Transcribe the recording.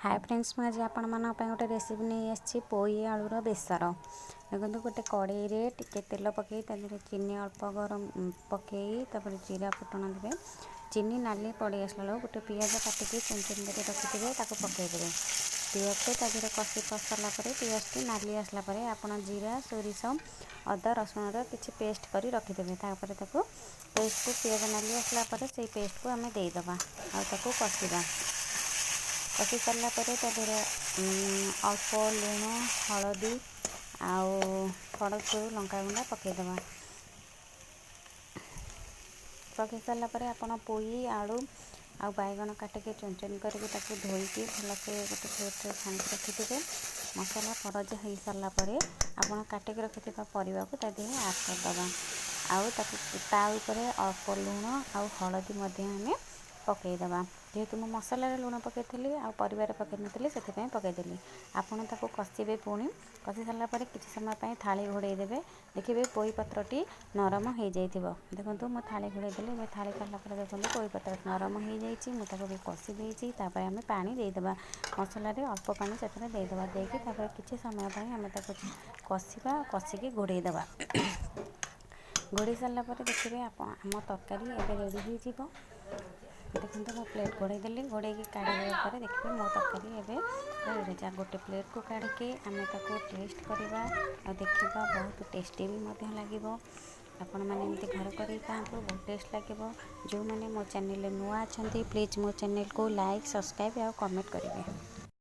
ହାଏ friends, ମୁଁ ଆଜି ଆପଣମାନଙ୍କ ପାଇଁ ଗୋଟେ ରେସିପି ନେଇ ଆସିଛି, ପୋଇ ଆଳୁର ବେସର। ଦେଖନ୍ତୁ, ଗୋଟେ କଡ଼େଇରେ ଟିକେ ତେଲ ପକାଇ ତା ଦେହରେ ଚିନି ଅଳ୍ପ ଗରମ ପକାଇ ତାପରେ ଜିରା ଫୁଟଣ ଦେବେ। ଚିନି ନାଲି ପଡ଼ି ଆସିଲା ବେଳକୁ ଗୋଟେ ପିଆଜ କାଟିକି ଚୁନ ଚୁନ କରି ରଖିଥିବେ, ତାକୁ ପକାଇଦେବେ। ପିଆଜଟି ତା ଦେହରେ କଷି ସାରିଲା ପରେ, ପିଆଜଟି ନାଲି ଆସିଲା ପରେ ଆପଣ ଜିରା, ସୋରିଷ, ଅଦା, ରସୁଣର କିଛି ପେଷ୍ଟ କରି ରଖିଦେବେ। ତାପରେ ତାକୁ ପେଷ୍ଟକୁ ପିଆଜ ନାଲି ଆସିଲା ପରେ ସେଇ ପେଷ୍ଟକୁ ଆମେ ଦେଇଦେବା ଆଉ ତାକୁ କଷିବା। କଷି ସାରିଲା ପରେ ତା ଦେହରେ ଅଳ୍ପ ଲୁଣ, ହଳଦୀ ଆଉ ଖଡ଼ଗପୁର ଲଙ୍କାଗୁଣ୍ଡ ପକାଇଦେବା। ପକାଇ ସାରିଲା ପରେ ଆପଣ ପୋଇ, ଆଳୁ ଆଉ ବାଇଗଣ କାଟିକି ଚୁନ ଚୁନ କରିକି ତାକୁ ଧୋଇକି ଭଲସେ ଗୋଟେ ପ୍ଲେଟ୍ରେ ଛାଣିକି ରଖିଥିବେ। ମସଲା ପରଜା ହେଇସାରିଲା ପରେ ଆପଣ କାଟିକି ରଖିଥିବା ପରିବାକୁ ତା ଦେହରେ ଆଡ଼୍ କରିଦେବା ଆଉ ତାକୁ ତା ଉପରେ ଅଳ୍ପ ଲୁଣ ଆଉ ହଳଦୀ ମଧ୍ୟ ଆମେ ପକାଇଦେବା। ଯେହେତୁ ମୁଁ ମସଲାରେ ଲୁଣ ପକାଇଥିଲି ଆଉ ପରିବାରେ ପକାଇ ନଥିଲି, ସେଥିପାଇଁ ପକାଇଦେଲି। ଆପଣ ତାକୁ କଷିବେ। ପୁଣି କଷି ସାରିଲା ପରେ କିଛି ସମୟ ପାଇଁ ଥାଳି ଘୋଡ଼େଇ ଦେବେ। ଦେଖିବେ ପୋଇ ପତ୍ରଟି ନରମ ହେଇଯାଇଥିବ। ଦେଖନ୍ତୁ, ମୁଁ ଥାଳି ଘୋଡ଼େଇ ଦେଲି। ଏବେ ଥାଳି କାଢ଼ିଲା ପରେ ଦେଖନ୍ତୁ, ପୋଇ ପତ୍ର ନରମ ହେଇଯାଇଛି। ମୁଁ ତାକୁ ବି କଷି ଦେଇଛି। ତାପରେ ଆମେ ପାଣି ଦେଇଦେବା। ମସଲାରେ ଅଳ୍ପ ପାଣି ସେଥିରେ ଦେଇଦେବା। ଦେଇକି ତାପରେ କିଛି ସମୟ ପାଇଁ ଆମେ ତାକୁ କଷିବା। କଷିକି ଘୋଡ଼େଇ ଦେବା। ଘୋଡ଼େଇ ସାରିଲା ପରେ ଦେଖିବେ ଆପଣ, ଆମ ତରକାରୀ ଏବେ ରେଡ଼ି ହେଇଯିବ। ଦେଖନ୍ତୁ, ମୁଁ ପ୍ଲେଟ୍ ଘୋଡ଼େଇ ଦେଲି। ଘୋଡ଼େଇକି କାଢ଼ିଦେବା ପରେ ଦେଖିବେ, ମୋ ତରକାରୀ ଏବେ ରେଡ଼ି। ଗୋଟେ ପ୍ଲେଟ୍କୁ କାଢ଼ିକି ଆମେ ତାକୁ ଟେଷ୍ଟ କରିବା ଆଉ ଦେଖିବା, ବହୁତ ଟେଷ୍ଟି ବି ମଧ୍ୟ ଲାଗିବ। ଆପଣମାନେ ଏମିତି ଘରେ କରିକି ଖାଆନ୍ତୁ, ବହୁତ ଟେଷ୍ଟ ଲାଗିବ। ଯେଉଁମାନେ ମୋ ଚ୍ୟାନେଲରେ ନୂଆ ଅଛନ୍ତି, ପ୍ଲିଜ୍ ମୋ ଚ୍ୟାନେଲକୁ ଲାଇକ୍, ସବସ୍କ୍ରାଇବ୍ ଆଉ କମେଣ୍ଟ କରିବେ।